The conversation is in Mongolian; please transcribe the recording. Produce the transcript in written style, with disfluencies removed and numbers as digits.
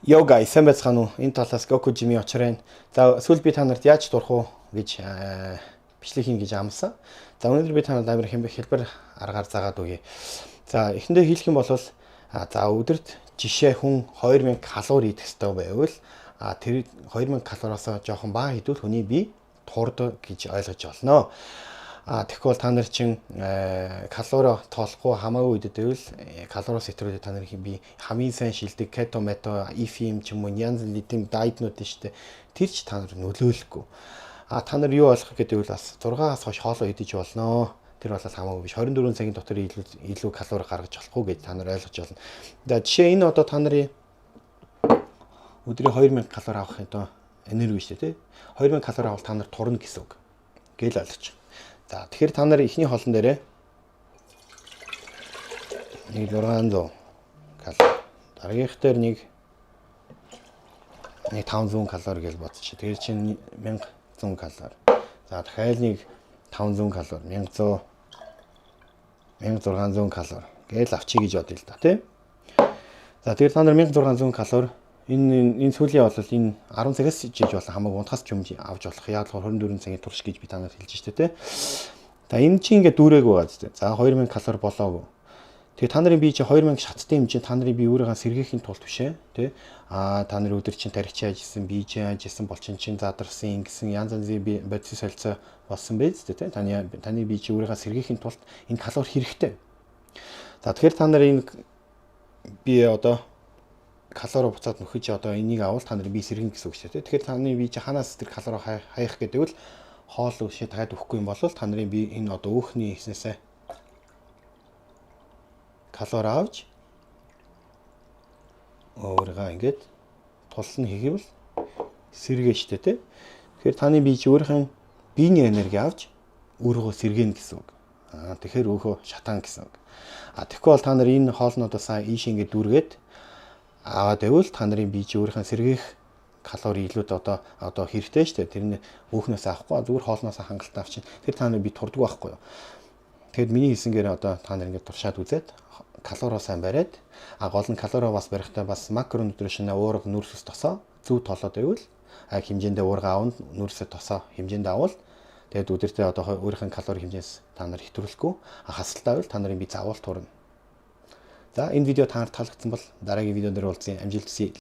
Yo guys, сайн байцгаана уу? Энэ талаас Goku Jimmy очор байна. За, сүүл би та нарт яаж турах уу гэж бичлэг хийн гэж амласан. За, өнөөдөр би та нарт амар хялбар аргаар заагаад өгье. За, эхэндээ хэлэх юм бол за, өдөрт жишээ хүн 2000 калори идэх ёстой байвал тэр 2000 калориос жоохон бага идвэл хүний бие турдаг гэж ойлгож болно. А тэгэхгүй бол та нар чинь калори тоолохгүй хамаагүй иддэг байвал калориос хэтрүүлээд та нарын бие хамгийн сайн шилдэг keto, мето, EFM ч юм уу, янз бүрийн diet нууд нь шүү дээ. Тэр ч та нар нөлөөлөхгүй. А та нар юу ойлгох гэдэг вэ, бас 6-аас хойш хоолоо идэж болно. Тэр бол хамаагүй биш. 24 цагийн дотор илүү калори гаргаж болохгүй гэж та нар ойлгож байна. За, жишээ энэ одоо та нарын өдрийн 2000 калори авах одоо энерги шүү дээ, тий. 2000 калори авал та нар турна гэсэн үг. Гээл ойлгож. За, тэгэхээр та нар эхний хоолон дээрээ нэг 600 калори. Дараагийнх дээр нэг 500 калори гэж бодчих. Тэгэхээр чинь 1100 калори. За, дахиад нэг 500 калори, 1100, 1600 калори гээл авчий гэж бодъё л да, тий. За, тэгэхээр та нар 1600 калори энэ сүүлийн бол энэ 10 цагаас жиж болно, хамаагүй унтахаас ч өмнө авч болох. Яг л 24 цагийн турш гэж би та нарт хэлж штэ, тий. За, энэ чинь ингээд дүүрээгүй байгаа зү. За, 2000 калори болоогүй. Тэгээ та нарын бие чи 2000 шаттай юм чинь та нарын бие өөрийгөө сэргээхийн тулд бишээ, тий. А та нарын өдөр чинь тархич ажилласан, бие чинь ажилласан, булчин чинь задарсан, ингэсэн янз янзын бие бодис солилцоо болсон байж тээ, тий. Таны бие чи өөрийгөө сэргээхийн тулд энэ калори хэрэгтэй. За, тэгэхээр та нар энэ бие одоо калори буцаад нөхөж одоо энийг авал та нарын бие сэргэн гэсэн үг шүү дээ. Тэгэхээр таны бие чи ханаас тэр калори хаях гэдэг бол хоол үшээ дахиад өгөхгүй юм бол та нарын бие энэ одоо өөхний хийснээсээ калори авч өөрийгөө ингээд тулна хийвэл сэргээ штэ, тий. Тэгэхээр таны бие чи өөрийнхөө биений энерги авч өөрийгөө сэргээнэ гэсэн үг. Аа, тэгэхээр өөхөө шатаан гэсэн үг. А тэгэхгүй бол та нар энэ хоолнуудаас ийш ингээд дүүргээд аваад байвал та нарын бие чи өөрийнхөө сэргээх калори илүүд одоо хэрэгтэй шүү дээ. Тэр нь өөхнөөс авахгүй, зүгээр хоолноос хангалттай авчин. Тэр та нарын бие турдаг байхгүй юу? Тэгэхэд миний хэлсэнгээр одоо та нар ингээд туршаад үзээд калорио сайн бариад, а гол нь калорио бас барихтаа бас macronutrition, уурга, нүрс, ус, тосоо зөв тоолоод байвал, а хэмжээндээ уурга аавна, нүрсээ, тосоо хэмжээндээ авал, тэгээд өдөртөө одоо өөрийнх нь калори хэмжээс та нар хэтрүүлэхгүй, а хасалтай байвал та нарын бие заавал турна. За, энэ видео та нарт таалагдсан бол дараагийн видеон дээр уулзъя. Амжилт хүсье.